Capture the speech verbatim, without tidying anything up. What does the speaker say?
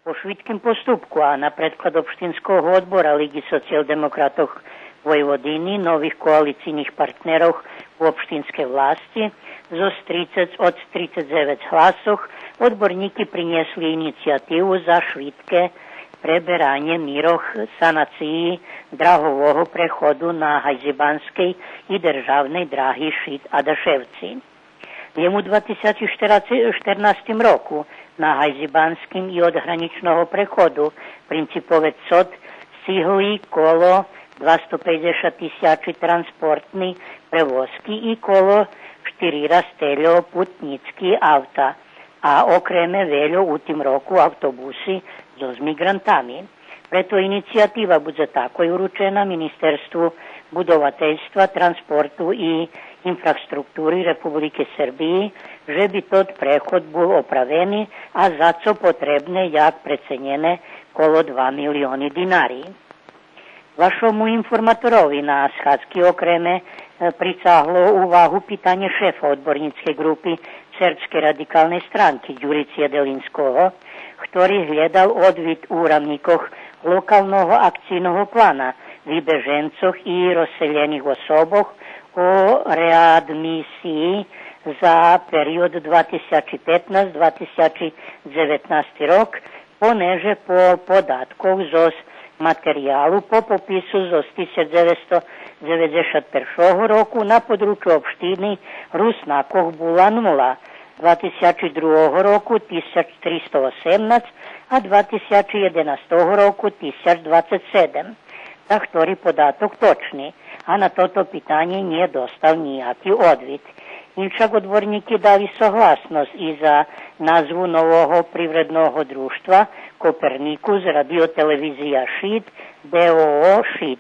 По швидким поступку, а на предклад Општинского одбора Лиґи социялдемократох Войводини, нових коалицийних партнерох у општинскей власци, зоз трицец од трицец дзевец гласох, одборнїки принєсли инициятиву за швидке преберанє мирох санациї драгового преходу на гайзибанскей и державней драги Шид — Адашевци. Лєм у два тисячи штернастим року на гайзибанским и одгранїчного преходу Принциповец — Сот сцигли коло двасто пейдзешат тисячи транспортни превозки и коло штири раз тельо путнїцки авта, а окреме вельо у тим року автобуси зоз миґрантами. Прето инициятива будзе такой уручена Министерству будовательства, транспорту и инфраструктури Републики Сербиї, же би тот преход бул оправени, а за цо потребне як преценєне коло два милиони динари. Вашому информаторови на схадзки окреме, е, прицагло увагу питанє шефа одборнїцкей ґрупи Сербскей радикалней странки Дюрици Еделинского, хтори глєдал одвит у рамикох локалного акцийного плана вибеженцох и розселєних особох о реадмисиї за период два тисячи петнац, два тисячи дзеветнац рок, понеже по податкох зоз материялу по попису зоз тисяч дзевецсто дзеведзешат першого року на подручю општини Руснакох була нула, два тисячи другого року тисяч тристо осемнац, а два тисячи єденастого року тисяч двацец седем. Та хтори податок точни, а на тото питанє нє достал нїяки одвит. Иншак одборнїки дали согласносц и за назву нового привредного дружтва Коперникус радио-телевизия Шид, ДОО Шид.